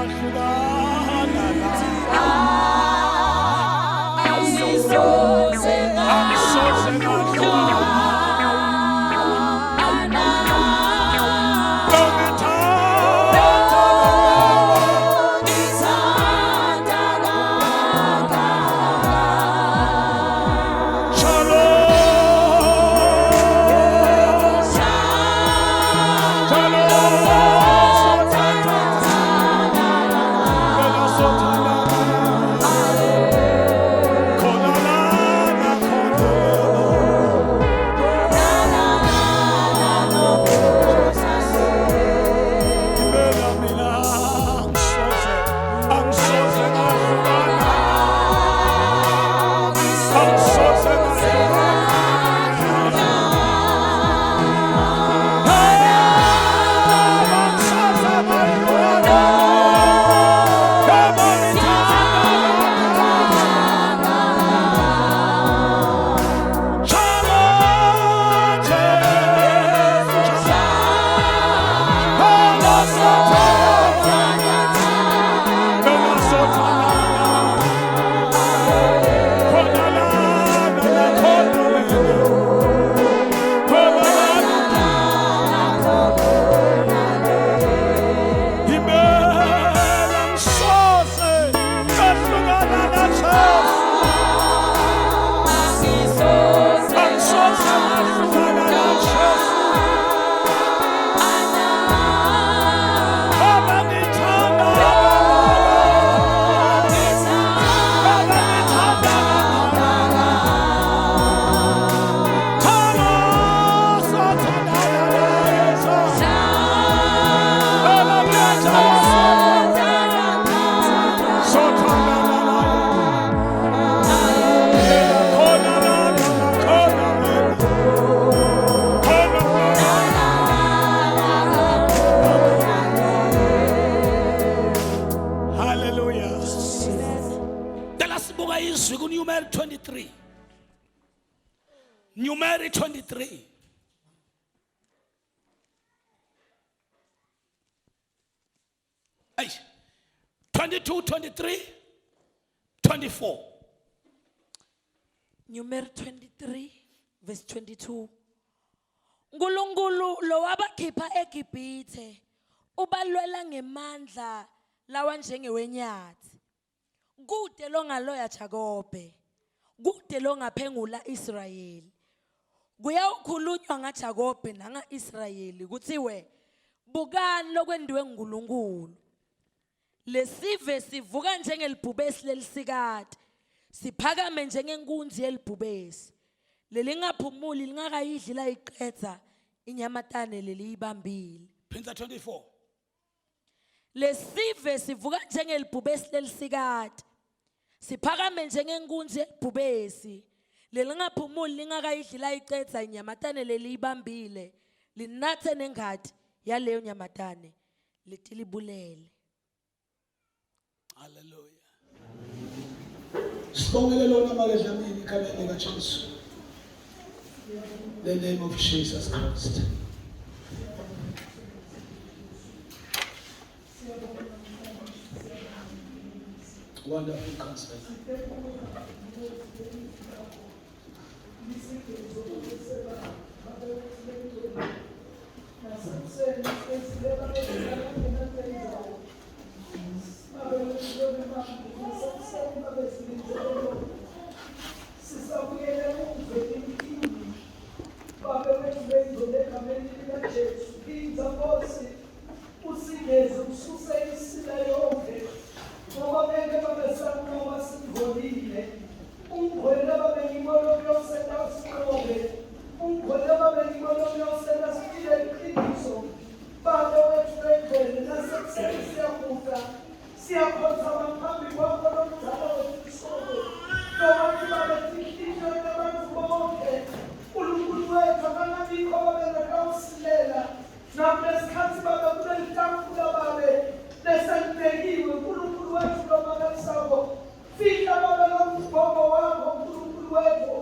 Ngahlukana nawe. Angisoze Angisoze ngahlukana. Ngithanda Shalom. Shalom. Khona lana, khona Impela mina angisoze, angisoze ngahlukana. Angisoze ngahlukana. Angisoze ngahlukana. Yebo, ngithanda. Shalom, Jesu. Hallelujah. Cela sibuka izwi kuNumeri 23. Numeri 23. Ay. 22 23 24. Numeri 23 verse 22. Nkulunkulu lo wabakhipha eGibhithe ubalwela ngemandla lawa njengewenyathi. Kude longaloya Jakobe. Kude longaphengula Israyeli. Kuyawukhulunywa ngaJakobe nangaIsrayeli kuthiwe bukani lokwendiwe nguNkulunkulu. Lesive sivuka njengelibhubesi lelisikati. Siphakame njengenkunzi yelibhubesi. Lelingaphumuli lingakayidli layiqedza inyamatane leliyibambile. Phinda 24. Lesive sivuka njengelibhubesi lelisikati. Siphakame njengenkunzi yelibhubesi. Lelingaphumuli lingakayidli layiqedza inyamatane leliyibambile. Linathe nengati yaleyo nyamatane letilibulele. Hallelujah. Sibongele lona make Dlamini egameni likaJesu. The name of Jesus Christ. Wonderful counselor. Sisabuyele kumve impilo babe wethu bengcwele egameni likaJesu phinda Nkosi usingeze ususe isila yonke ngoba ngeke babe sanqoba singcolile ungcwele babe ngibona kuyosenta sinqobe ungcwele babe ngibona kuyosenta siphile iqiniso babe wethu bengcwele nasekuseni siyaguqa siyakhothama phambi kwakho lomdala wethu sobo nobantu babe tinhliziyo yabantu bonke uNkulunkulu wethu akangabikho babe ngakawusilela nakulesikhathi babe kuleli tafula babe leselibekiwe uNkulunkulu wethu lomangalisako fihla babe lombhobho wakho uNkulunkulu wethu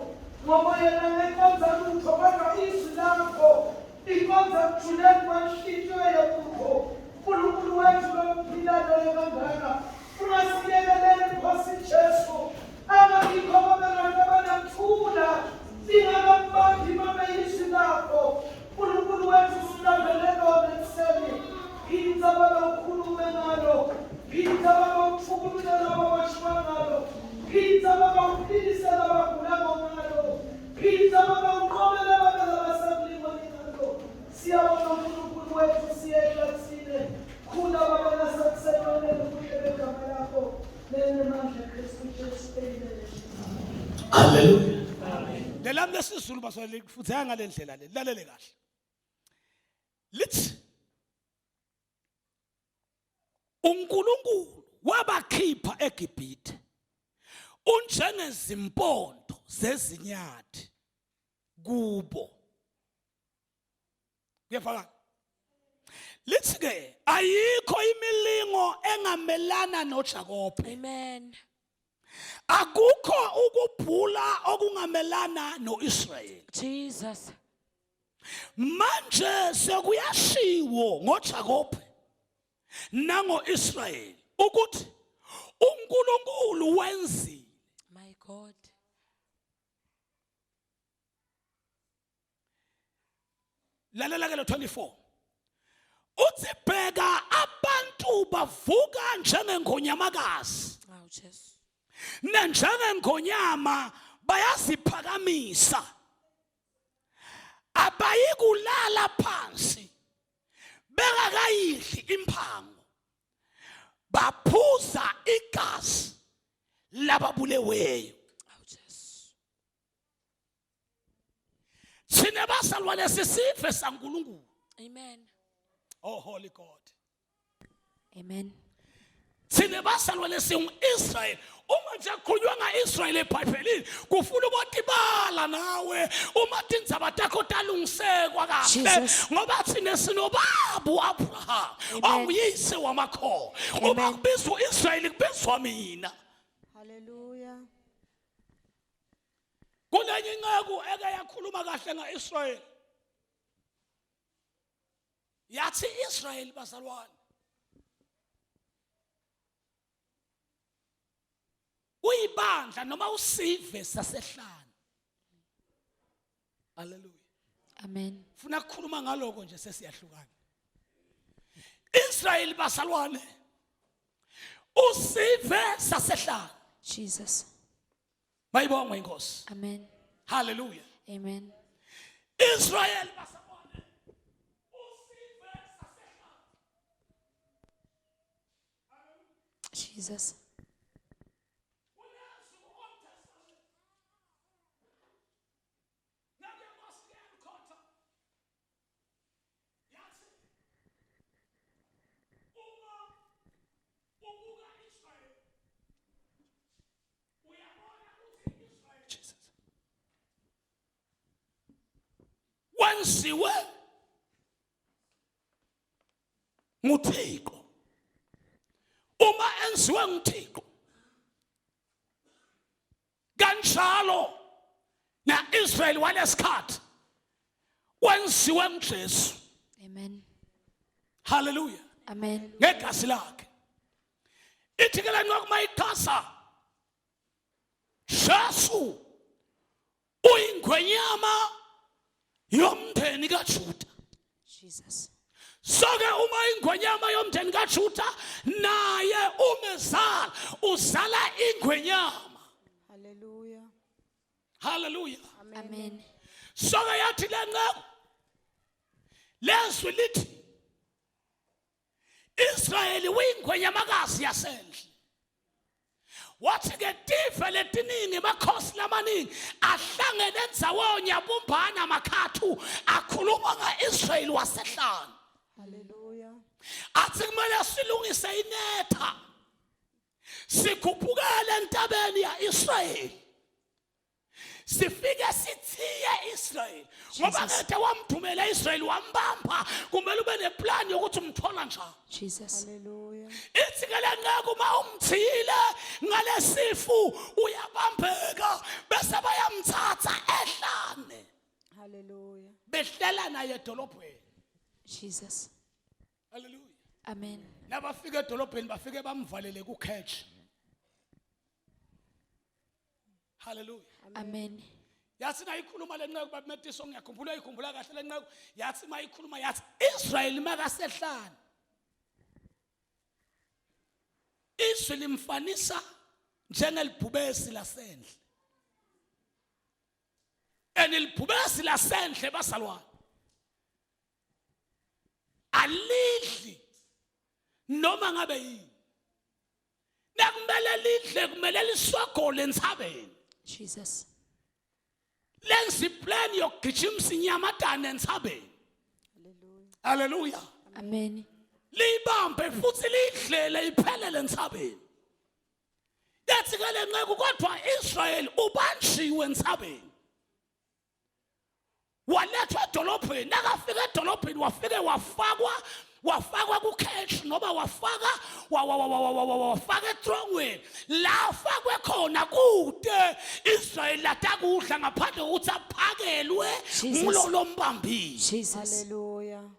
ngoba yena ngenkonza lutho kodwa izwi lakho inkonza kujuleni kwenhliziyo yebutho. Nkulunkulu wethu lokuphila naye kangaka ungasiyekeleli Nkosi Jesu angabikho baberana abanathula singakambambi babe izwi lakho Nkulunkulu wethu silambele lona ekuseni phinda babe ukhulume ngalo phinda babe uthukulule laba abashwa ngalo phinda babe uphilise labagulako ngalo phinda babe unqobele babe labasemlingweni ngalo siyabonga uNkulunkulu wethu siyehla thine khula baba nasekusebenzeni kuhle begama lakho lenemandla Kristu Jesu amen. Hallelujah. Lelami lesizulu baswele futhi ngale ndlela le lalele kahle. Lithi uNkulunkulu wabakhipha eGibhithe unjengezimpondo zezinyathi kubo. Kuyafakala. Lithi ke ayikho imilingo engamelana noJakobe. Amen. Akukho ukubhula okungamelana noIsrayeli. Jesus. Manje sekuyashiwo ngoJakobe nangoIsrayeli ukuthi uNkulunkulu wenzile. My God. Lalela ke lo 24. Uthi bheka abantu bavuka njengengonyamakazi. Awu Jesu. Nenjengengonyama bayaziphakamisa. Abayikulala phansi bengakayidli imphango. Baphuza igazi lababuleweyo. Awu Jesu. Thina bazalwane sisive saNkulunkulu. Amen. Oh holy God. Amen. Thina bazalwane singu-Israyeli. Uma nje kukhulunywa nga-Israyeli eBhayibhelini kufuna ubotibala nawe uma tindzaba takho talungisekwa kahle Jesus. ngoba thina sinobaba u-Abraham Amen. onguyise wamakhowa. Uma Amen. kubizwa u-Israyeli kubizwa mina. Hallelujah. Kunenye inceku eke yakhuluma kahle nga-Israyeli. Yathi Israyeli bazalwane uyibandla noma usive sasehlane. Hallelujah. Amen. Funa ukukhuluma ngaloko nje sesiyahlukana. Israyeli bazalwane usive sasehlane. Jesus. Mayibongwe inkosi. Amen. Hallelujah. Amen. Israel bazalwane usive sasehlane. Jesus. Jesus. Wenziwe nguThixo. Uma enziwe nguThixo kanjalo na-Israyeli walesikhathi wenziwe nguJesu. Amen. Hallelujah. Amen. Ngegazi lakhe. Ithi ke le ncwadi mayichaza Jesu uyingwenyama yomndeni kaJuda. Jesus. So-ke uma ingwenyama yomndeni kaJuda naye umezala uzala ingwenyama. Hallelujah. Hallelujah. Amen. So-ke yathi le nceku lezwi lithi Israyeli uyingwenyamakazi yasendle. Wathi ke tive letiningi makhosi lamaningi ahlangene endzawonye abumbana makhathu akhuluma nga-Israyeli wasehlane. Hallelujah. Athi kumele silungise inetha sikhuphukele entabeni ya-Israyeli sifike sithiye Israel ngoba kade wamthumela Israel wambamba kumele ube neplan yokuthi umthola njani. Jesus. Hallelujah. Ithi ke lenceku uma umthile ngalesifu uyabambeka bese bayamthatha ehlane. Hallelujah. Behlela naye edolobheni. Jesus. Hallelujah. Amen. Nabafika edolobheni bafike bamvalele ku-catch. Hallelujah. Amen. Yathi nayikhuluma le nceku babemetiso, ngiyakhumbula uyikhumbula kahle le nceku. Yathi mayikhuluma yathi Israyeli makasehlane, izwi limfanisa njengelibhubesi lasendle. And ilibhubesi lasendle bazalwane alidli noma ngabe yini. Nakumele lidle kumele lisogole entsabeni. Jesus. Lenza iplan yokugijimisa inyamatane entsabeni. Hallelujah. Haleluya. Amen. Liyibambe futhi liyidlele iphelele entsabeni. Yathi ke le nceku kodwa Israel ubanjiwe entsabeni. Walethwa edolobheni, nakafika edolobheni wafike wafakwa ku-cash noma wafaka etrongweni. La afakwe khona kude Israel latakudla ngaphandle kokuthi aphakelwe Jesus. ngulo lombambile. Jesus. Hallelujah.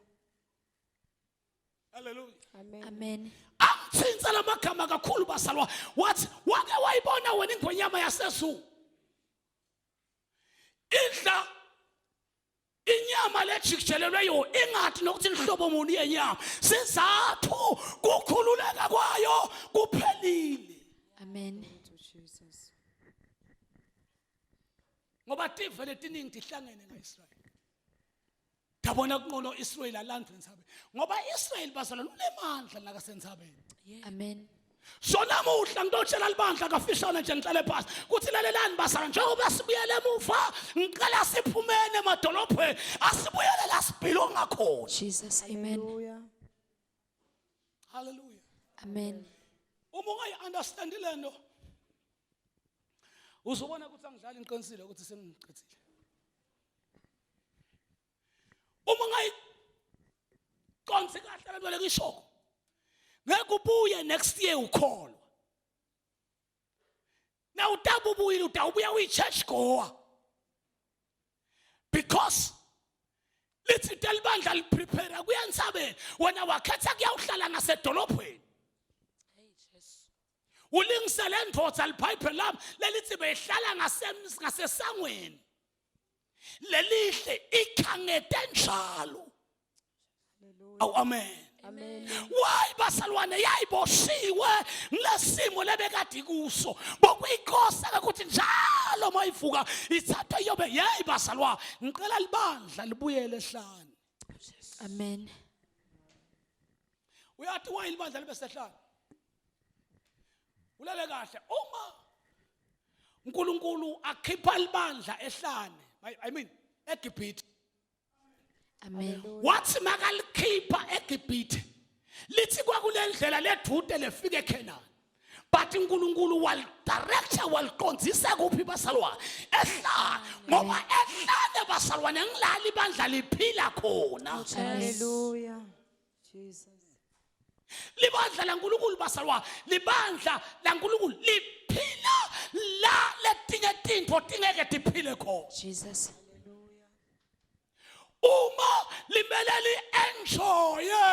Hallelujah. Amen. Amen. Amthinsa lamagama kakhulu basalwa. Wathi wake wayibona wena ingonyama yaseZulu idla inyama lejikijelelweyo ingathi nokuthi inhlobo muni yenyama, sizathu kukhululeka kwayo kuphelile. Amen. To Jesus. Ngoba tive letiningi tihlangene ngaIsrael. Tabona kunqono Israel alandwe entsabeni, ngoba Israel bazalwane unemandla nakasentsabeni. Amen. So namuhla ngitotshela libandla kafishane nje ngiqale phasi kuthi lalelani bazalwane, njengoba sibuyele emuva ngicela siphumene emadolobheni, asibuyele la sibhilonga khona. Jesus. Amen. Hallelujah. Hallelujah. Amen. Uma ungayi-understandi le nto uzobona ukuthi angidlali, ngiqinisile ukuthi sengichithile. Uma ungayiqondzi kahle le nto lekishoko ngeke ubuye next year ukholwa. Na utabe ubuyile utawubuya uyi-church goer, because lithi telibandla liprepare kuya entsabeni, wena wakhetha kuyawuhlala ngasedolobheni. Ulingise le ndvodza libhayibheli lami lelithi beyihlala ngasesangweni lelihle ikhangete njalo. Awu amen. Amen. Why basalwane yayiboshiwe ngilesimo lebekade kuso bokuyikosa ukuthi njalo mayivuka ithathwe yobe yeyi basalwa. Ngicela libandla libuyele ehlane. Amen. Uyathi why libandla libe sehlane? Ulale kahle uma uNkulunkulu akhipha libandla ehlane, I mean eGibhithe. Amen. Wathi makalikhipha eGibhithe lithi kwakulendlela ledute lefike eKhenani, but uNkulunkulu walidirector waliqondisa kuphi basalwane? Ehlane. Ngoba ehlane basalwane ngilali ibandla liphila khona. Hallelujah. Jesus. Libandla laNkulunkulu basalwane, libandla laNkulunkulu liphila la letinye tintfo tingeke tiphile khona. Jesus. Uma limele li-enjoye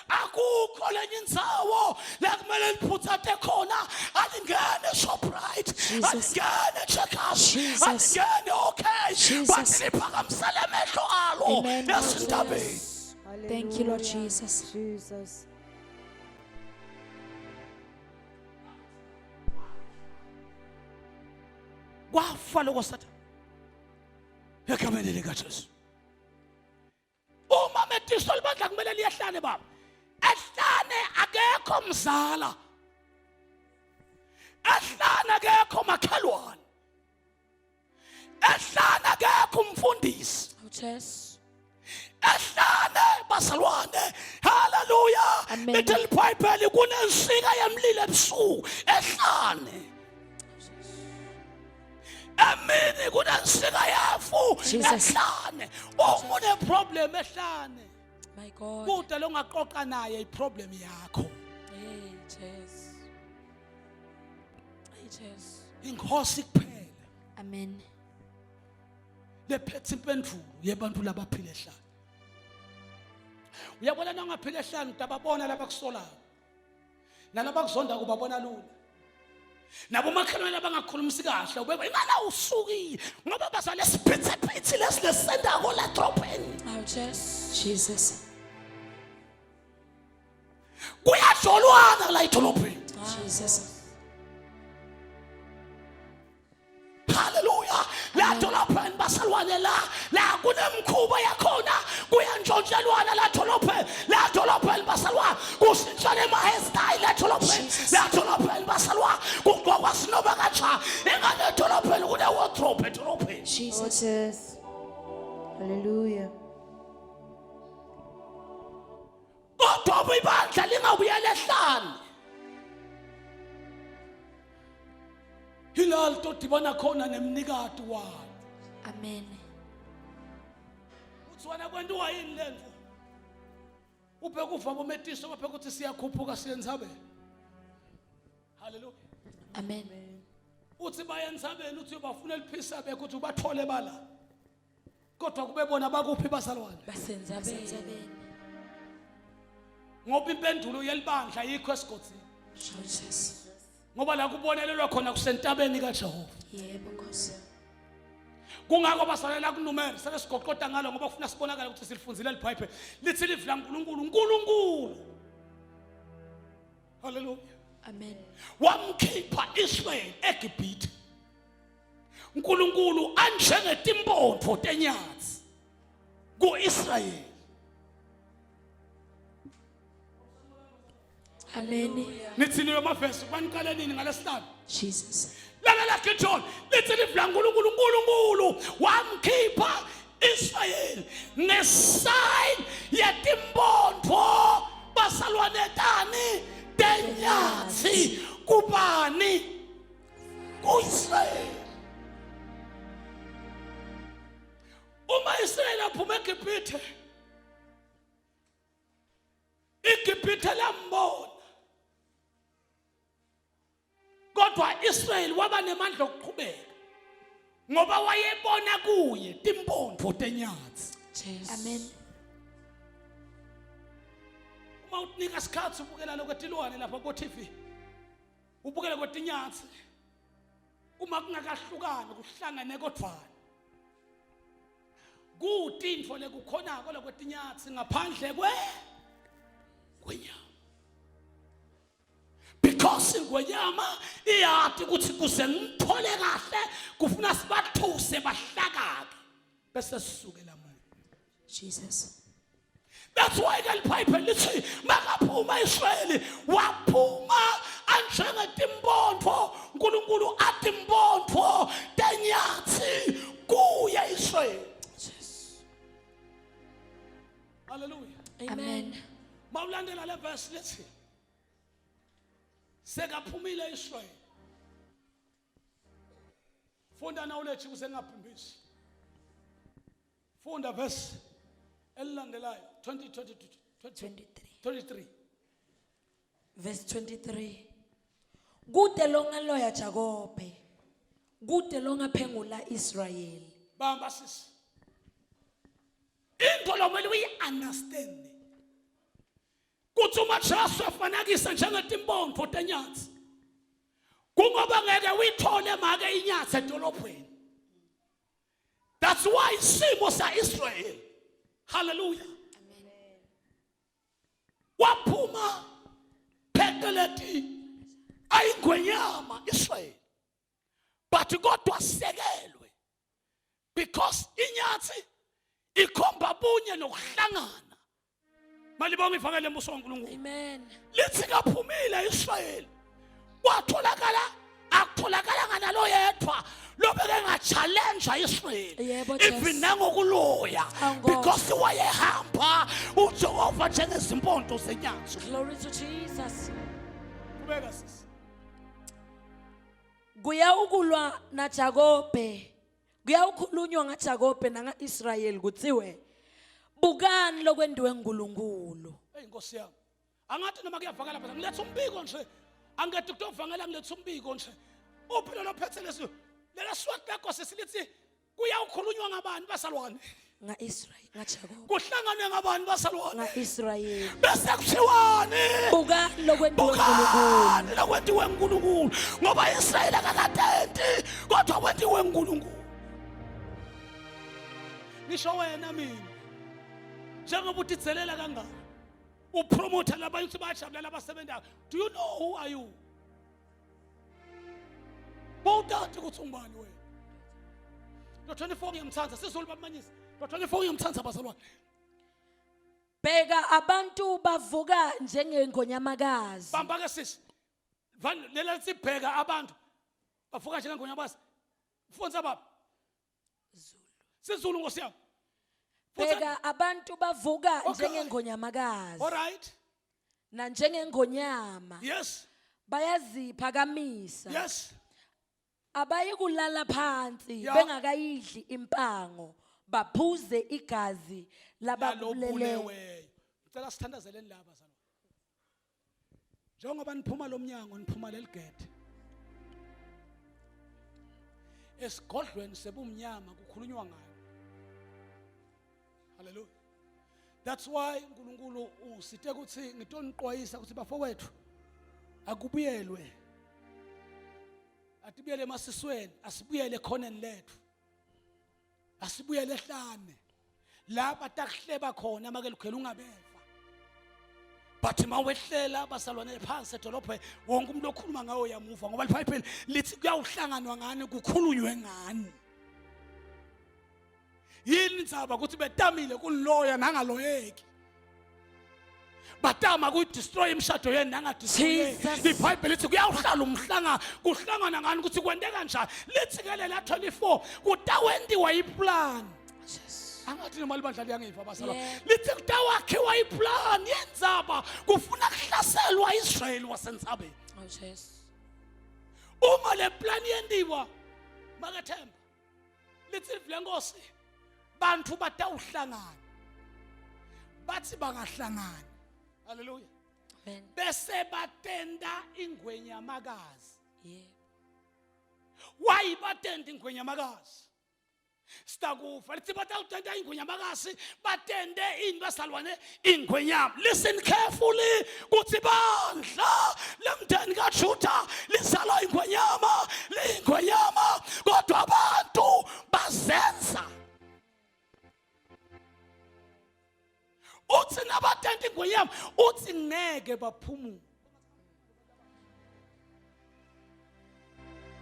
akukho lenye indzawo la kumele liphuthate khona. Alingene Shoprite, Jesus. alingene Checkers, Jesus. alingene okay, Jesus. but liphakamisele emehlo alo Amen. ezintabeni. Thank you, Lord Hallelujah. Jesus. Jesus. Kwafa loko sathane egameni likaJesu. Uma metiso libandla kumele liyehlane baba. Ehlane akekho mzala, ehlane akekho makhelwane, ehlane akekho umfundisi. Jesus. Ehlane bazalwane, haleluya. Amen. Lithi libhayibheli kunensika yemlilo ebusuku ehlane, emini kunensika yefu Jesus. ehlane. Uma une-problem ehlane, My God. kude longaqoqa naye iproblem yakho. Hey, Jesus. Hey, Jesus. Inkosi kuphela Amen. lephethe impendulo yebantu labaphila ehlane. Uyabona nangaphila ehlanu utababona labakusolayo. Nalabakuzonda kubabona lula. Nabo makhelwane abangakhulumisi kahle ubeba imali awusukile ngoba bazale siphithiphithi lesi lesendako la dropeni. Awu Jesu. Jesus. Kuyajolwana la edolobheni. Jesus. Haleluya. La dolobheni basalwane la la kunemkhuba yakhona kuyantshontshelwana la dolobheni la dolobheni basalwane kushintshana ema-hairstyle la dolobheni la dolobheni basalwane kugqokwa sinoba kanjani ingane edolobheni kune-wardrobe edolobheni. Oh, Jesus. yes. Hallelujah. Kodwa ibandla lingabuyela ehlane. Hilal todibana khona nemnikati walo. Amen. Uthi wena kwentiwa yini lento? Ubheka uva bometiso baphe ukuthi siyakhuphuka siye entsabeni. Hallelujah. Amen. Uthi baye entsabeni uthi bafuna eliphisa bekho uthi ubathole bala. Kodwa kube bona bakuphi bazalwane? Basendzabeni. Ngoba impendulo yelibandla yikho esigodzini. Jesus. Ngoba la kubonelelwa khona kusentabeni kaJehova. Yebo Nkosi. Kungakho basalela kunumere sele sigoqoda ngalo ngoba kufuna sibonakale ukuthi silifunzile liBhayibheli. Lithi livi laNkulunkulu, uNkulunkulu. Hallelujah. Amen. Wamkhipha Israel eGibhithe. uNkulunkulu anjengetimpondo tenyathi kuIsrael. Amen. Nithini lamavesi baniqale nini ngalesihlanu? Jesus. Lalela Gideon, lithi livi laNkulunkulu uNkulunkulu wamkhipha Israel ngesign yetimpondo basalwane tani tenyathi kubani kuIsrael. Uma Israel aphuma eGibhithe, iGibhithe lambona, kodwa Israel waba nemandla okuqhubeka ngoba wayebona kuye timpondo tenyathi. Jesus. Amen. Uma unika isikhathi ubukela lokwetilwane lapha ku TV, ubukele kwetinyathi, uma kungakahlukani kuhlangene kodvwana kutintfo lekukhonako lokwetinyathi ngaphandle kwe kwenyama, because ingwenyama iyati ukuthi kuze ngithole kahle kufuna sibathuse bahlakake bese sisukela muntu. Jesus. That's why ke liBhayibheli lithi makaphuma Israyeli waphuma anjengetimpondo uNkulunkulu atimpondo tenyathi kuye Israyeli. Jesus. Hallelujah. Amen. Mawulandela le verse lithi sekaphumile Israyeli. Funda knowledge kuze ngingaphimbisi. Funda verse elilandelayo 20 22 23. 23. Verse 23. Kude longaloya Jakobe. Kude longaphengula Israel. Bamba sisi. Into lomele uyi-understand kuthi uma Jesu efanakisa njengetimpondo tenyathi kungoba ngeke uyithole make inyathi edolobheni. That's why isimo sa-Israel, hallelujah, waphuma pheceleti ayingwenyama Israel, but kodwa sekelwe because inyathi ikhomba bunye nokuhlangana. Malibonga ivangeli lembuso kaNkulunkulu. Amen. Lithi kaphumile Israel kwatholakala akutholakalanga nalo yedwa lobeke nga-challenge Israel Yebo, Jesu. even nangokuloya Awu, Nkosi. because wayehamba uJehova njengezimpondo zenyathi. Glory to Jesus. Qhubeka sisi. Kuyawukulwa naJakobe. Kuyawukhulunywa ngaJakobe nanga-Israyeli kuthiwe bukani lokwendiwe nguNkulunkulu. Hey Nkosi yami. Angathi noma kuyavakala phela ngiletha umbiko nje. Angethi kutovangela ngiletha umbiko nje. Uphi lo lophethe lesi? Lela swati lakho sesilithi kuyawukhulunywa ngabani basalwane. Nga-Israyeli, ngaJakobe. Kuhlanganwe ngabani bazalwane? Nga-Israyeli. Bese kuthiwani? Bukani lokwentiwe uNkulunkulu. Bukani lokwentiwe uNkulunkulu, ngoba Israyeli akakatenti kodwa kwentiwe uNkulunkulu. Ngisho wena mina njengoba utidzelela kangaka upromotha labanye ukuthi bayajabulela abasebenzayo, do you know who are you? Bowutati ukuthi ungubani wena. Lo 24 ngiyamthanda sizulu bamanyisa. Lo 24 ngiyamthanda bazalwane. Bheka abantu bavuka njengengonyamakazi. Bamba ke sisi. Van lela lithi bheka abantu bavuka njengengonyamakazi. Mfundisa baba. Zulu. Sizulu nkosi yami. Futhi- Bheka abantu bavuka Okay. njengengonyamakazi All right. nanjengengonyama Yes. bayaziphakamisa. Yes. Abayikulala phansi Yeah. bengakayidli impango baphuze igazi lababuleleyo. Lalobuleweyo. Ngicela sithandazeleni laba bazalwane. Njengoba niphuma lo mnyango niphuma leligede. Esigodlweni sebumnyama kukhulunywa ngani. Hallelujah. That's why uNkulunkulu usithe ukuthi ngitoniqwayisa ukuthi bafowethu akubuyelwe. Atibuyele emasisweni, asibuyele ekhoneni lethu. Asibuyele ehlane. La batakuhleba khona make lukhela ungabeva. But mawehlela basalwane phansi edolobheni wonke umuntu okhuluma ngawo uyamuva ngoba iBhayibheli lithi kuyawuhlanganwa ngani kukhulunywe ngani. Yini indzaba ukuthi betamile kuniloya nangaloyeki. Batama kuyidestroy imishado yenu nangadestroy. Jesus. IBhayibheli lithi kuyawuhlala umhlanga kuhlangana ngani ukuthi kwente kanjani. Lithi ke lela 24 kutawentiwa iplan. Jesus. Angathi noma libandla liyangiva bazalwane. Yeah. Lithi kutawakhiwa iplan yenzaba kufuna kuhlaselwa Israel wasentsabeni. Oh Jesus. Uma le plan yentiwa makethemba lithi livi lenkosi bantu batawuhlangana bathi bangahlangana haleluya Amen. bese batenda ingwenyamakazi Yebo. Why batenda ingwenyamakazi? Sitakufa lithi batawutenda ingwenyamakazi batende ini basalwane ingwenyama. Listen carefully kuthi bandla lemndeni kaJuda lizalwa ingwenyama liyingwenyama kodwa abantu bazenza. Uthi nabatenda ingwenyama uthi ngeke baphumule.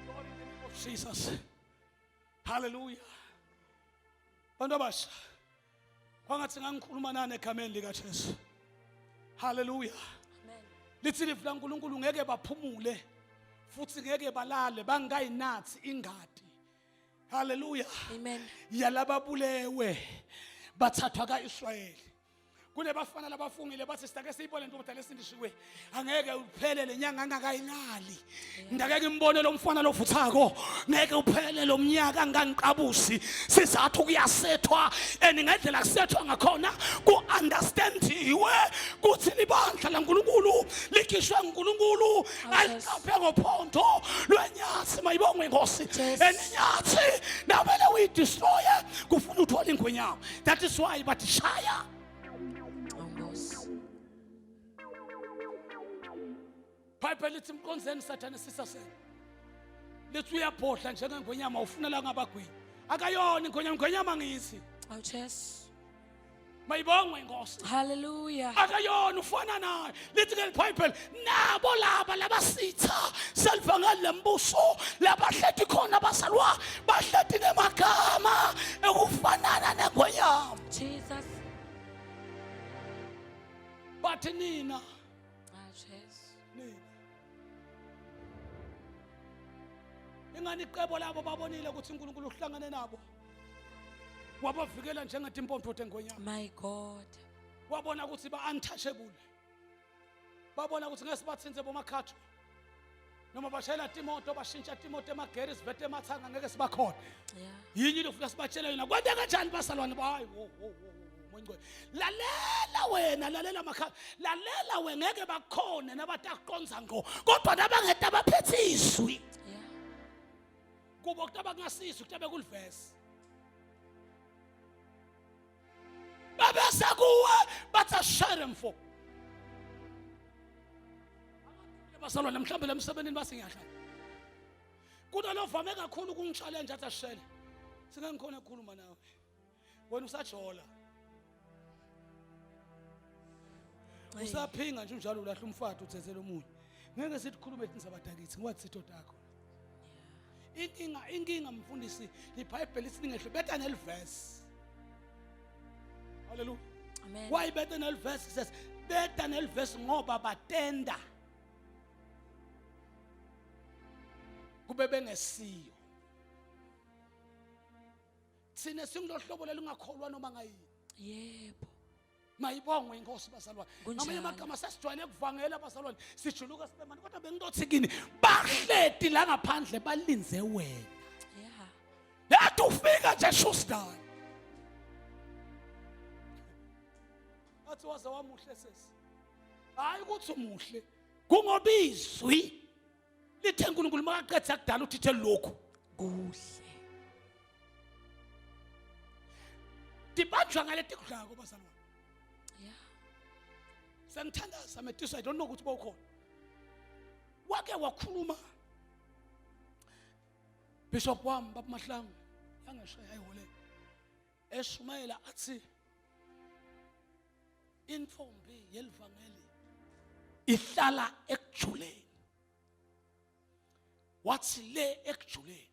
Lord, in the name of Jesus. Hallelujah. Bantu abasha kwangathi ngangikhuluma nani egameni likaJesu. Hallelujah. Amen. Lithi livi laNkulunkulu ngeke baphumule futhi ngeke balale bangayinathi ingadi. Hallelujah. Amen. Yalababulewe bathathwa kaIsrayeli. Kunebafana labafungile bathi sitake siyibone ntombazane lesindishiwe angeke uphele lenyanga angakayilali ngake ngimbone lo mfana lovuthako ngeke uphele lo mnyaka angangiqabusi sizathu kuyasethwa and ngendlela kusethwa ngakhona ku-understandiwe kuthi libandla laNkulunkulu likhishwe nguNkulunkulu aliqaphe ngophondo lwenyathi mayibongwe inkosi and inyathi namele uyidestroye kufuna uthole ingwenyama. That is why bathi shaya. Oh Nkosi. Bible lithi mkhonzeni sathane sisasele. Lithi uyabhodla njengengonyama ufuna la ngabagwini. Akayona ingonyama, ingonyama ngithi. Oh Jesu. Mayibongwe inkosi. Hallelujah. Akayona ufana naye. Lithi ke iBhayibheli nabo laba labasitha selivangeli lembuso labahleti khona basalwa bahleti nemagama ekufanana nengonyama. Jesus. Bathi nina Ah Jesu. nina ingani iqebo labo babonile ukuthi uNkulunkulu uhlangane nabo wabavikela njengetimpondo tengonyama. My God. Wabona ukuthi ba untouchable, babona ukuthi ngeke sibathinze bomakhatho noma bashayela timoto bashintsha timoto emageri sivete emathanga ngeke sibakhona. Yeah. Yini lokufika sibatshele yona kwente kanjani basalwane hayi wo wo wo moyingcwele lalela wena lalela makhala lalela we ngeke bakhone nabatakuqonza ngqo kodwa nabangeta baphethe izwi. Yeah. Kubo kutaba kungasizwi kutabe kulivesi. kuwe bathi ashere mfo. Bazalwane mhlawumbe lemsebenzini base ngiyahlala. Kunalovame kakhulu ukungi-challenge athi ashele. Singangikhona ukukhuluma nawe. Wena usajola. Usaphinga nje unjalo ulahla umfati uthethele omunye. Ngeke sithi khulume thina sabadakithi ngoba sitho takho. Inkinga mfundisi iBhayibheli lithi ningehlo betha nelverse. Hallelujah. Amen. Why betha nelverse says betha nelverse ngoba batenda. Kube bengesiyo. Thina singulohlobo lelungakholwa noma ngayini. Yebo. Mayibongwe inkosi bazalwane. Kunjalo. Ngamanye amagama sesijwayele kuvangela bazalwane. Sijuluka sibe manje kodwa bengizothi kini bahleti la ngaphandle balinze wena. Yeah. Yathi ufika nje shusidani. Athi waze wamuhle sesi. Hayi ukuthi umuhle. Kungoba izwi lithe uNkulunkulu makaqedza kudala uthi the lokhu. Kuhle. Dibanjwa ngaleti kudlako bazalwane. Yeah. Sengithandaza metiso I don't know ukuthi bawukhona. Wake wakhuluma Bishop wami Baba Mahlangu yangeshaya ayihole eshumayela athi intombi yelivangeli ihlala ekujuleni. Wathi le ekujuleni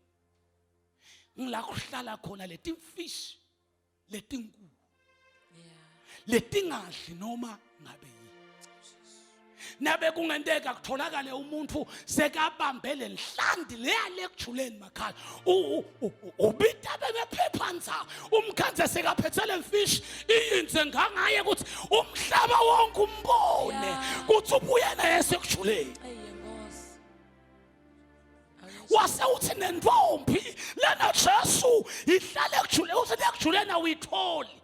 ngila kuhlala khona letimfishi letinkulu. Yeah. Letingadli noma ngabe yini. Nabe kungenteka kutholakale umuntu sekabambe lenhlandi leya lekujuleni makhaya. Ubita bemephephanza umkhanze sekaphethe lemfish iyinze ngangaye ukuthi umhlaba wonke umbone ukuthi ubuye naye sekujuleni. Ey Nkosi. Wase uthi nentombi lena Jesu ihlale ekujuleni uthi lekujuleni awuyitholi.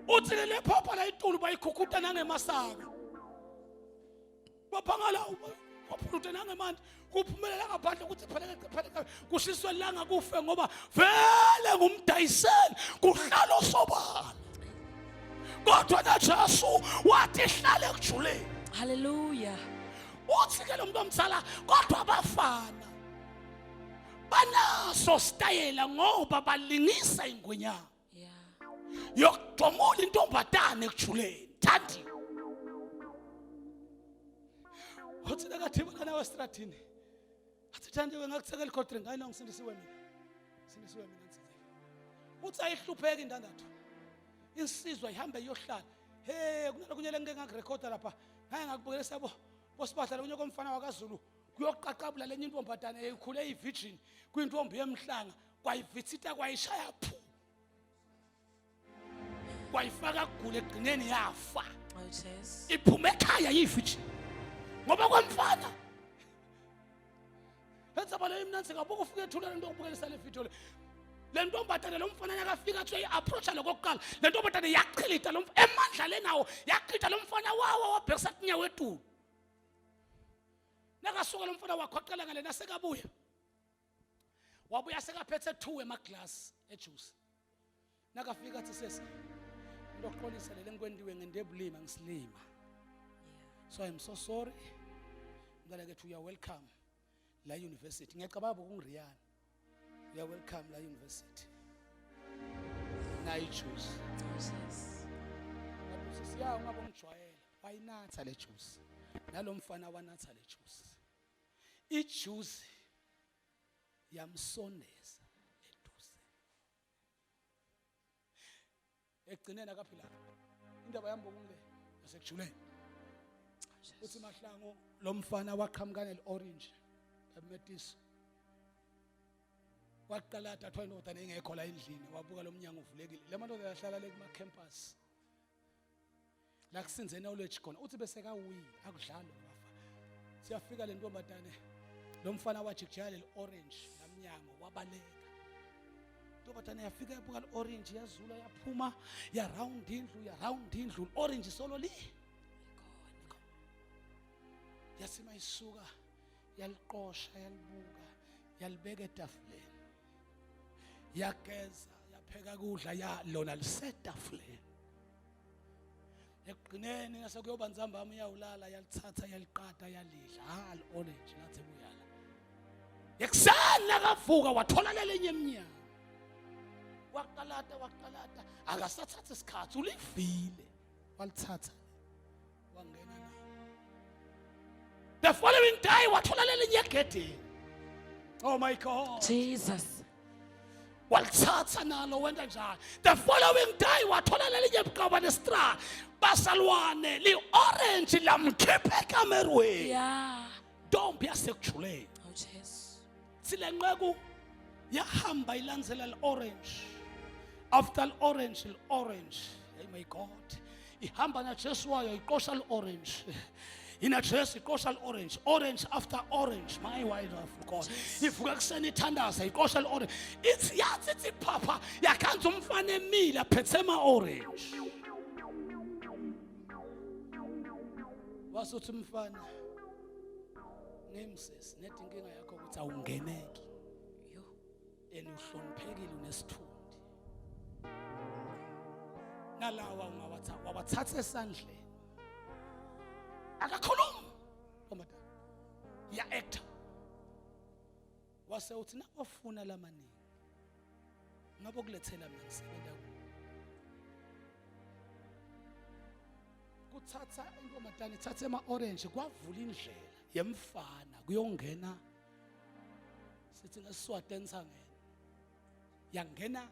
Uthi lele phopha la itulu bayikhukhuta nangemasaka. Baphangala waphulute nangemanti kuphumelela ngaphandle ukuthi pheleke pheleke kushiswe langa kufe ngoba vele ngumdayiseli kuhlala osobala. Kodwa na Jesu wathi hlale ekujuleni. Hallelujah. Uthi ke lo muntu omdala kodwa abafana banaso stayela ngoba balingisa ingwenyama. Yeah. Yokudomula intombazane ekujuleni. Thandiwe. Uthi nakathibana nawe estradini. Athi Thandiwe ngakuthekela cold drink hayi no ngisindisiwe mina. Sindisiwe mina ngisindisiwe. Uthi ayihlupheki indandatho. Insizwa ihambe iyohlala. Hey kunalokunye lengike ngakurekhoda lapha. Ngake ngakubukela sabo bosibahla lokunye komfana wakaZulu kuyoqaqabula lenye intombazane eyikhule eyivirgin kwintombi yemhlanga kwayivitsita kwayishaya phu. Kwayifaka kugula egcineni yafa. Oh Jesu. Iphume ekhaya yivirgin. Ngoba kwamfana Lenza bale imnanzi ngabuka ufike ethula lento okubukelisa le video le. Le ntombazane lo mfana nakafika athi uyayi-approacha lokokuqala. Le ntombazane yachilita lo emandla lenawo yachilita lo mfana wawa wabhekisa kunyawo etulu. Nakasuka lo mfana wakhoqela ngale nasekabuya. Wabuya sekaphethe 2 emaglass ejuice. Nakafika athi sesi ndokuxolisa lele ngikwendiwe ngendebulima ngisilima. So I'm so sorry. Mntana kethu you are welcome la university. Ngiyacabanga ukungiriyana. You are welcome la university. Nayi juice. Oh Jesus. Ngathi siya ungabe ungijwayela. Wayinatha le juice. Nalomfana wanatha le juice. Ijuice yamsondeza eduze. Egcineni akaphila. Indaba yami bokungile yasekujuleni. Uthi Mahlangu lo mfana waqhamuka nel-orange emetiso. Waqala athathwa indoda engekho la endlini wabuka lo mnyango uvulekile. Le madoda yahlala le kuma campus. La kusinze knowledge khona uthi bese kawile akudlalwa bafa. Siyafika le ntombazane lo mfana wajikijela le-orange lamnyango wabaleka. Ntombazane yafika yabuka le-orange yazula yaphuma ya round indlu ya round indlu orange solo li. Yasima isuka yaliqosha yalibuka yalibeka etafuleni. Yageza yapheka kudla ya lona lisetafuleni. Ekugcineni nasekuyoba nzambama uyawulala yalithatha yaliqada yalidla. Ha li-orange lathi buyala. Ekuseni nakavuka wathola lelinye emnyango. Waqalata waqalata akasathatha isikhathi ulivile walithatha wangena nalo. The following day wathola lelinye egedeni. Oh my God. Jesus. Walithatha nalo wenta njani. The following day wathola lelinye buqaba nestra. Basalwane li-orange lamkhipha ekamerweni. Yeah. Ntombi yasekujuleni. Oh Jesu. Sile nceku yahamba ilandzela li-orange. After li-orange li-orange. Hey my God. Ihamba naJesu wayo iqosha li-orange. Ina Jesu iqosha li-orange. Orange after orange. My wife of God. Ivuka ekuseni ithandaza iqosha li-orange. Ithi yathi ithi phapha yakhanza umfana emile aphethe ama-orange. Wasuthi umfana ngimsisi nethi inkinga yakho ukuthi awungeneki. Yo. And uhloniphekile unesithundi. Nalawa ungawathatha wawathatha esandleni. Akakhulumi. Ntombazana. Ya actor. Wase uthi nawafuna lamaningi. Ngabe kulethela mina ngisebenza ku. Kuthatha intombazana ithatha ema orange kwavula indlela yemfana kuyongena sithi ngesiswati ensangeni yangena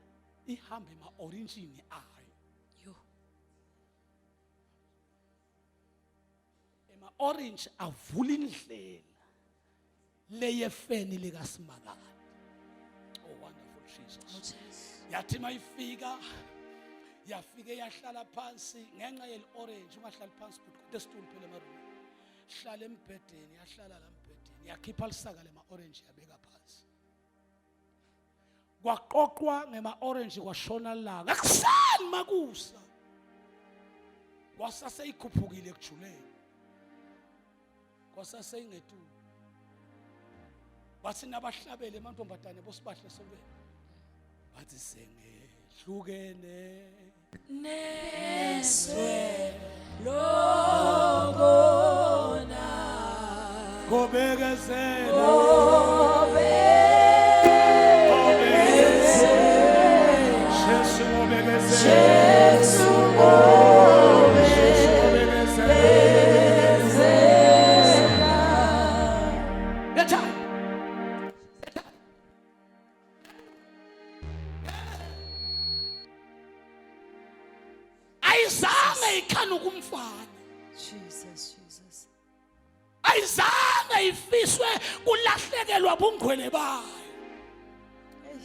ihambe ema orangeini ayo. Yo. Ema orange avula indlela leyefeni likaSimakade. Oh wonderful Jesus. Oh Jesu. Yathi mayifika yafike yahlala phansi ngenxa yeli orange ungahlali phansi but kude situlo phela emarumini. Hlala embhedeni yahlala la embhedeni yakhipha lisaka lema orange yabeka phansi. Kwaqoqwa ngema orange kwashona langa. Ekuseni makusa. Kwasase ikhuphukile ekujuleni. Kwasase ingetulu. Bathi nabahlabele amantombazane bosibahle sontweni. Bathi sengehlukene Neswe lokona. Kobekezela. Jesu obekezela. Jesu Jesu obekezela. Letha. Ayizange ikhana kumfana. Jesus, Jesus. Ayizange ifiswe kulahlekelwa bungcwele bayo. Hey.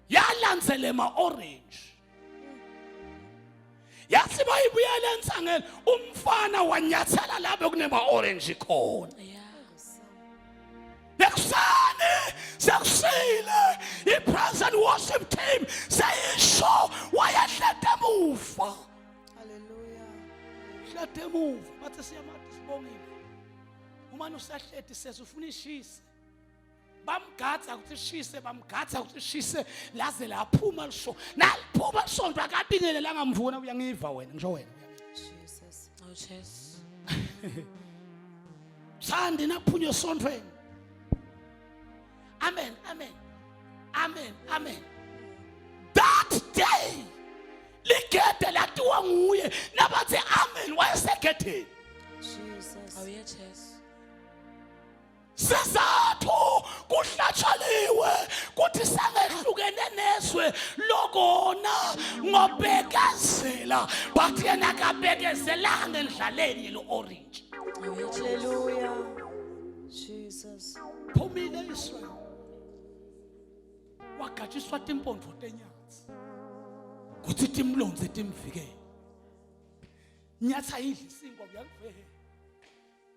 Yalandzela ema orange. Yathi bayibuyela ensangeni umfana wanyathela lapho kunema orange khona. Yeah. Ekuseni sekusile i-praise and worship team seyisho wayehlete emuva. Hallelujah. Hlete emuva bathi siyamati sibongile. Umane usahleti sese ufuna ishise. Bamgadza ukuthi ishise bamgadza ukuthi ishise laze laphuma lisho. Naliphuma lisonto akabingelele angamvuna uyangiva wena ngisho wena. Jesus. Oh Jesu. Sandi naphunywe esontweni. Amen, amen. Amen, amen. That day ligede latiwa nguye nabathi amen wayesegedeni. Jesus. Oh yeah Jesu. Sizathu kuhlatshaliwe kuthi sangehlukene nezwe lokona ngobekezela but yena akabekezelanga endlaleni yelo orange. Oh yeah Jesu. Hallelujah. Jesus. Phumile Israel. Wagatshiswa timpondo tenyathi. Kuthi timlonze timvikele. Inyatha idli isinkwa uyangivela.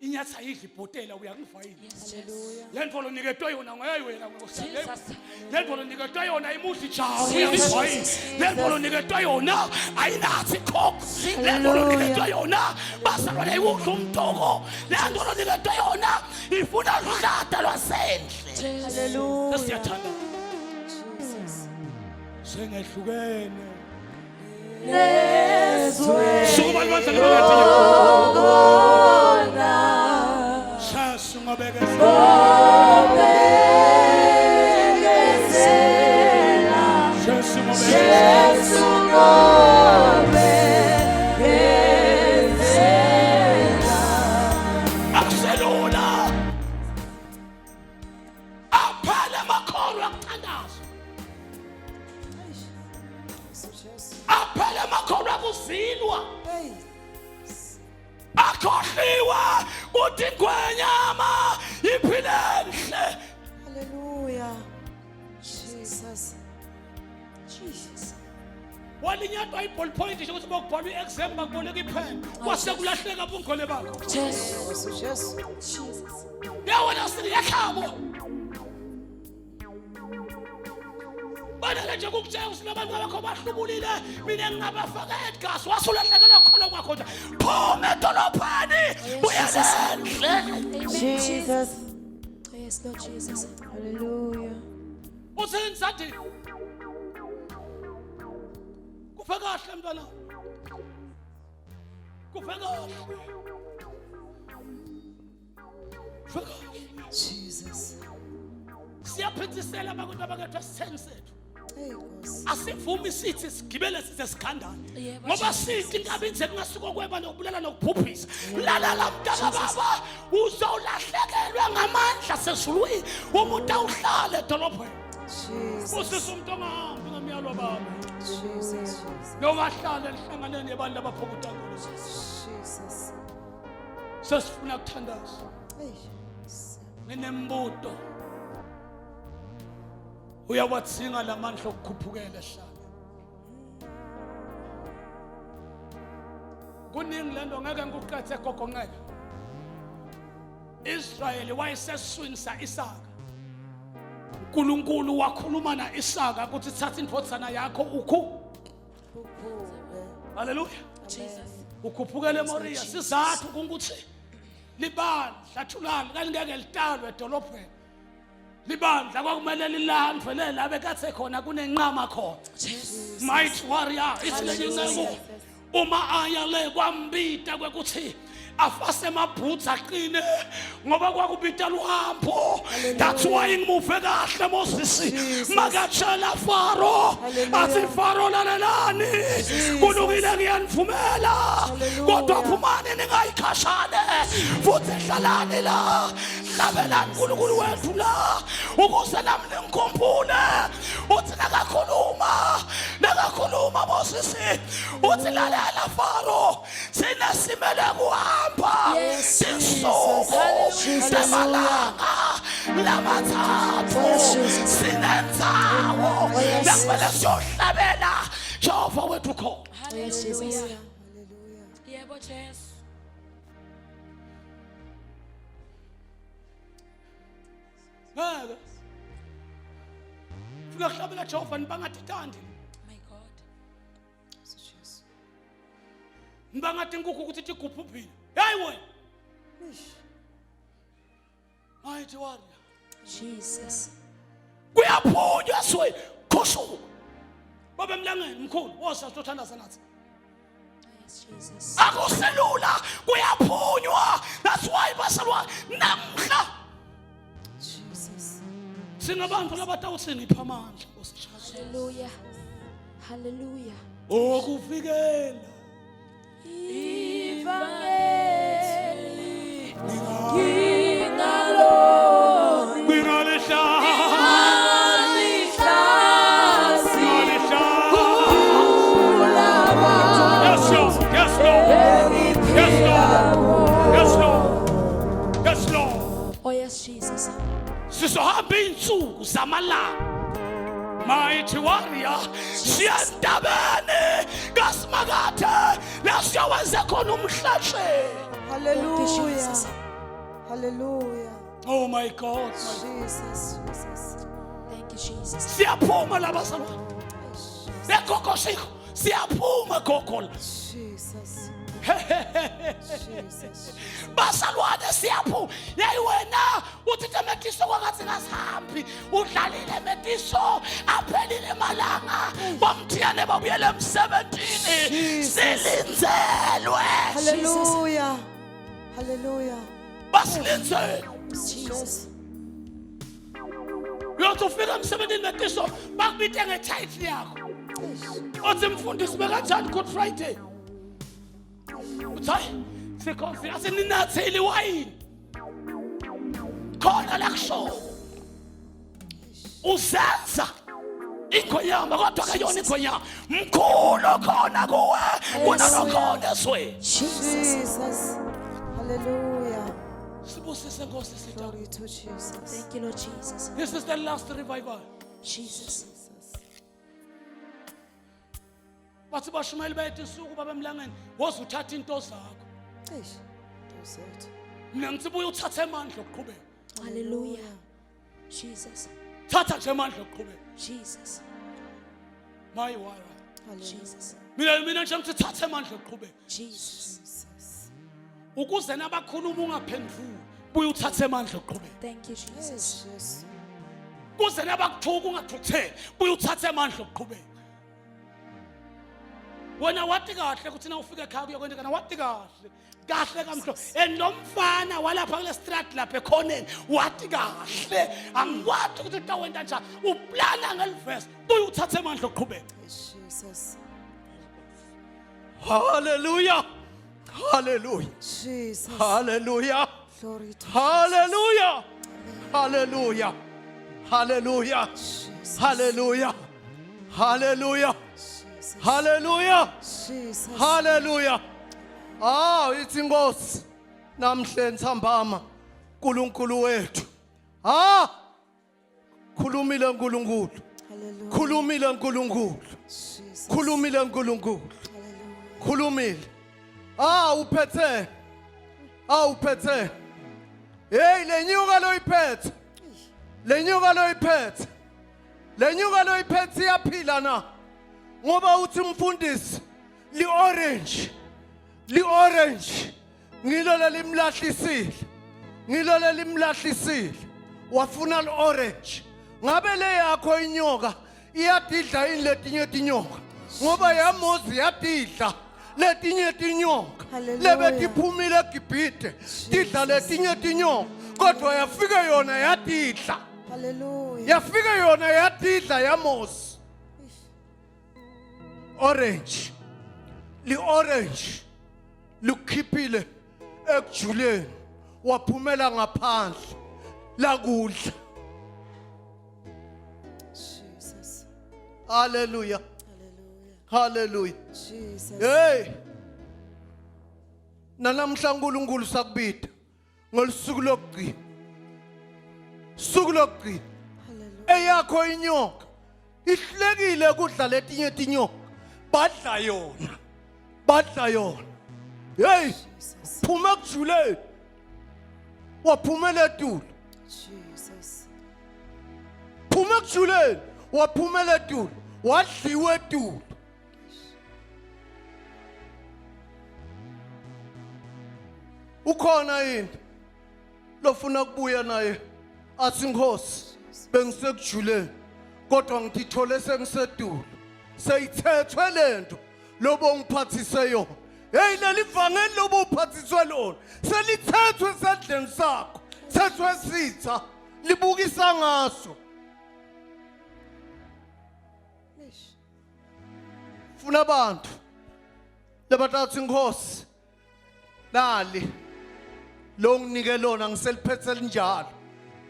Inyatha idli ibhotela uyangiva yini. Yes Jesu. Le nto loniketwe yona ngayo wena Nkosi. Jesus. Le nto loniketwe yona imuthi jawo uyangiva yini. Le nto loniketwe yona ayinathi coke. Le nto loniketwe yona bazalwane iwudla umtoko. Le nto loniketwe yona ifuna luhlata lwasendle. Jesu. Hallelujah. Sesiyathanda. Jesus. Sengehlukene. Nezwe Sukuma Libandla libangati. Jesu ngobekezela. Jesu ngobekezela. Akuselula. Aphele amakholwa akuthandaza. Aphele amakholwa akuzilwa. Hey. Akhohliwe kuthi ingwenyama iphile enhle. Hallelujah. Jesus. Jesus. Walinyatwa i-ballpoint nje ukuthi bokubhalwa i-exam bakuboleka ipheni. Kwase kulahleka bungcwele bakho. Jesu. Jesus. Jesus. Yawena siyakhabo. Banele nje kukutshela ukuthi labantu bakho bahlubulile mina ngingabafaka edgas wasulahlekelwa khona kwakho nje. Phuma edolobheni Jesus. uyelendle. Amen. Jesus. Oh, yes, Lord Jesus. Hallelujah. Uthini sathi? Kufe kahle mntwana. Kufe kahle. Kufe kahle. Jesus. Siyaphithisela abantu abakethu esitheni sethu. Hey, Nkosi. Asivumi sithi sigibele size sikhandane. Yebo, Ngoba Jesus. sithi inkabi nje kungasiko kweba nokubulala nokubhubhisa. Lalela mntaka baba uzolahlekelwa ngamandla sezulwini umuntu awuhlale edolobheni. Jesus. Usisa umuntu ongahambi ngemiyalo baba. Jesus. Nongahlala enhlanganweni yabantu abaphokutankulu. Jesus. Sesifuna ukuthandaza. Hey. Nginembuto. Uyawadzinga lamandla okukhuphukela ehlane. Kuningi lento ngeke ngikuqethe gogo ngeke. Israyeli wayeseswini sa-Isaka. uNkulunkulu wakhuluma na-Isaka ukuthi thatha indvodzana yakho ukhu. Haleluya. Jesus. Ukhuphukele eMoriya sizathu kungukuthi libandla thulani kalingeke litalwe edolobheni. Libandla kwakumele lilandwe le la bekathe khona kunenqama khona. Jesus. Might warrior ithi lenye inceku uma aya le kwambita kwekuthi afase amaboots aqine ngoba kwakubita luhambo. That's why ngimuve kahle Moses makatshela Faro athi Faro lalelani kulungile ngiyanivumela kodwa phumani ningayikhashane futhi hlalani la hlabelani uNkulunkulu wethu la ukuze nami ningikhumbule. Uthi nakakhuluma Moses uthi lalela Faro sina simele kuhamba Yes, tinsuku Hallelujah. temalanga lamathathu sinendzawo lekumele siyohlabela Jehova wethu khona. Yes, Jesus. Yebo, Jesu. Ngeke fika kuhlabela Jehova nibangatithandi My God. Jesus. nibangathi inkukhu ukuthi tigubhubhile. Hayi wena mighty warrior. Jesus. Kuyaphunywa esweni khushuka babe emlangeni mkhulu wosa sitothandaza nathi. Yes, Jesus. Akuselula kuyaphunywa. That's why basalwa namhla Jesus. singabantu labatawuthi ngipha amandla Nkosi Jesu. Hallelujah. Hallelujah. Okuvikela Ivangeli kwingalehla Yes, Lord. Yes, Lord. Yes, Lord. Yes, Lord. Yes, Lord. Oh yes, Jesus. Sizohamba iy'nsuku zamalanga. Mighty warrior, siya entabeni kaSimakathe la siyowenze khona umhlatshelo. Thank you, Jesus. Hallelujah. Hallelujah. Oh my God. Jesus. Jesus. Thank you, Jesus. Siyaphuma la bazalwane. Legogo sikho siyaphuma gogo la. Jesus. Jesus. Bazalwane siyaphu yeyi wena uthi temetiso kwakathi ngasihambi udlalile metiso aphelile malanga bomthiyane babuyele emsebenzini Jesus. silinzelwe. Hallelujah. Hallelujah. Basilinzelwe. Jesus. Uyothi ufika emsebenzini metiso bakubite ngethitle yakho othi mfundisi bekanjani Good Friday, uthi hayi sikhonzi asininatheli iwayini khona la kusho uzenza ingonyama kodwa kayona ingonyama mkhulu khona kuwe kunalokhona ezweni. Jesus. Jesus. Hallelujah. Sibusise Nkosi sitha. Glory to Jesus. Thank you, Lord Jesus. This is the last revival. Jesus. Bathi bashumayeli bayethu isuku babemlangeni woze uthatha into zakho. Eish. Dozethu. Mina ngithi buye uthathe amandla okuqhubeka. Hallelujah. Jesus. Thatha nje amandla okuqhubeka. Jesus. My wara. Hallelujah. Jesus. Mina nje ngithi thatha amandla okuqhubeka. Jesus. Jesus. Ukuze nabakhuluma ungaphenduli buye uthathe amandla okuqhubeka. Thank you, Jesus. Jesus. Kuze nabakuthuka ungathukutheli buye uthathe amandla okuqhubeka. Wena wathi kahle ukuthi na ufika ekhaya kuyokwenzeka wathi kahle kahle kamhlo and lo mfana walapha kule street lapha ekhoneni wathi kahle angikwati ukuthi utawenta njani uplana ngelivesi buye uthathe amandla okuqhubeka. Jesus. Hallelujah. Hallelujah. Jesus. Hallelujah. Glory to Hallelujah. Hallelujah. Hallelujah. Jesus. Hallelujah. Hallelujah. Jesus. Hallelujah. Jesus. Hallelujah. Ah, ithi inkosi namhle ntsambama uNkulunkulu wethu. Ah! Khulumile uNkulunkulu. Hallelujah. Khulumile uNkulunkulu. Jesus. Khulumile uNkulunkulu. Hallelujah. Khulumile. Ah, uphethe. Ah, uphethe. Hey, lenyuka loyiphethe. Lenyuka loyiphethe. Lenyuka loyiphethe iyaphila na? Ngoba uthi umfundisi li orange. Li orange. Ngilo lelimlahlisile. Ngilo lelimlahlisile. Wafuna li orange. Ngabe le yakho inyoka iyadidla yini letinye tinyoka? Ngoba yamozi yadidla letinye tinyoka. Hallelujah. Lebetiphumile eGibhithe tidla letinye tinyoka kodwa yafika yona yadidla. Hallelujah. Yafika yona yadidla yamosi. Orange. Li orange likhiphile ekujuleni waphumela ngaphandle lakudla. Jesus. Hallelujah. Hallelujah. Hallelujah. Jesus. Hey. Nanamhla uNkulunkulu sakubida ngolusuku lokugcina. Suku lokugcina. Hallelujah. Eyakho inyoka ihlekile kudla letinye tinyoka badla yona. Badla yona. Hey, Jesus. phuma kujuleni. Waphumela etulu. Jesus. Phuma kujuleni. Waphumela etulu. Wadliwa etulu. Ukhona yini lofuna kubuya naye athi Nkosi bengisekujuleni kodwa ngithithole sengisedulu seyithethwe lento lobo ngiphathise yona. Hey, leli vangeli lobo uphathiswe lona selithethwe esandleni sakho, thethwe sitha libukisa ngaso. Eish. Funa abantu labathathu inkosi nali lo nginike lona ngiseliphethe linjalo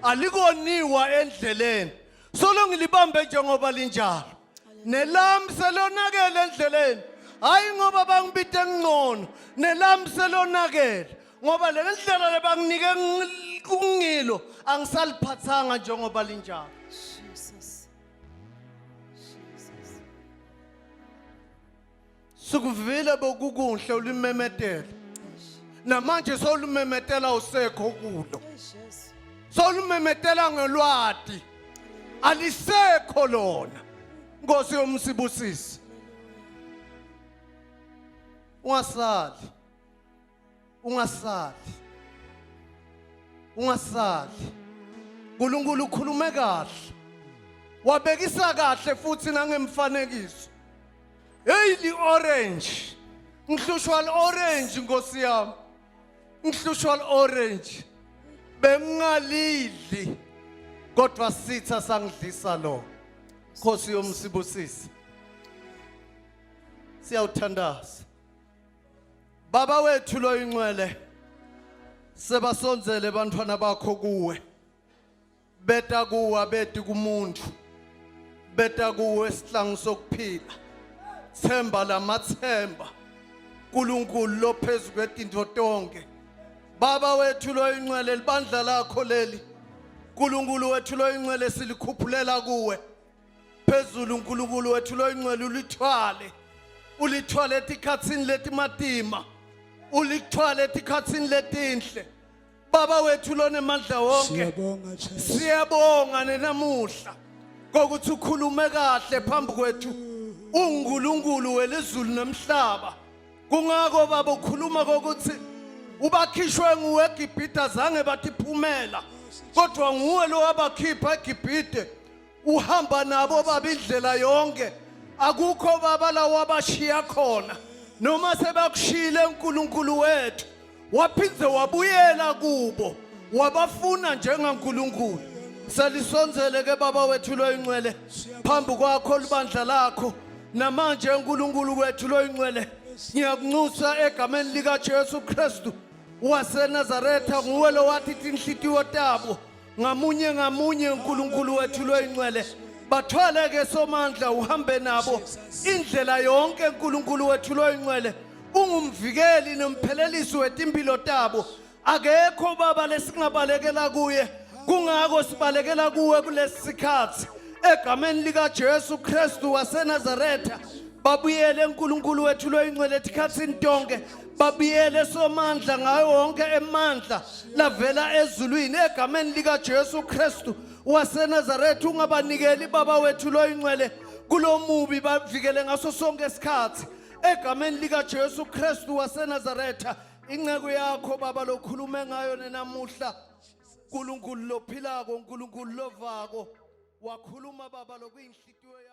alikoniwa endleleni solo ngilibambe njengoba linjalo nelami selonakele endleleni hayi ngoba bangibite ngcono nelami selonakele ngoba le ndlela lebanginike kungilo angisaliphathanga njengoba linjalo. Jesus. Jesus. Sukuvile bokukuhle ulimemetela namanje sowulimemetela usekho kulo. Eish, Jesu. Sowulimemetela ngelwati alisekho lona. Nkosi yomsibusisi ungasali. Ungasali. Ungasali. uNkulunkulu ukhulume kahle. Wabekisa kahle futhi nangemfanekiso. Hey li orange. Ngihlushwa li orange Nkosi yami. Ngihlushwa li orange. Bengingalidli kodwa sitha sangidlisa lo. Nkosi yomsibusisi. Siyawuthandaza. Baba wethu loyingcwele sebasondzele bantfwana bakho kuwe. Beta kuwe abeti kumuntu. Beta kuwe sihlangu sokuphila. Themba lamathemba. uNkulunkulu lophezulu kwetinto tonke. Baba wethu loyingcwele libandla lakho leli. uNkulunkulu wethu loyingcwele silikhuphulela kuwe. Phezulu uNkulunkulu wethu loyingcwele ulithwale. Ulithwale etikhatsini letimatima. Ulithwale etikhatsini letinhle. Baba wethu lonemandla wonke. Siyabonga Jesu. Siyabonga nenamuhla kokuthi ukhulume kahle phambi kwethu. UNkulunkulu welizulu nomhlaba. Kungako baba ukhuluma kokuthi ubakhishwe nguwe eGibhithe azange bathiphumela. Kodwa nguwe lo wabakhipha eGibhithe. Uhamba nabo baba indlela yonke. Akukho baba la wabashiya khona. Noma sebakushiyile uNkulunkulu wethu. Waphinde wabuyela kubo. Wabafuna njengaNkulunkulu. Salisondzele ke baba wethu loyingcwele phambi kwakho libandla lakho. Namanje uNkulunkulu wethu loyingcwele ngiyakunxusa egameni lika Jesu Kristu waseNazaretha nguwe lo wathi tinhlitiyo tabo ngamunye ngamunye uNkulunkulu wethu loyingcwele bathwale ke somandla uhambe nabo indlela yonke uNkulunkulu wethu loyingcwele ungumvikeli nomphelelisi wetimpilo tabo akekho baba lesingabalekela kuye kungako sibalekela kuwe kulesi sikhathi egameni lika Jesu Kristu waseNazaretha babuyele uNkulunkulu wethu loyingcwele etikhatsini tonke babuyele somandla ngayo wonke emandla lavela ezulwini egameni lika Jesu Kristu waseNazaretha ungabanikeli baba wethu loyingcwele kulomubi bavikele ngaso sonke isikhathi egameni lika Jesu Kristu waseNazaretha inceku yakho baba lokhulume ngayo nenamuhla uNkulunkulu lophilako uNkulunkulu lovako wakhuluma baba lokuyinhlitiyo yakho.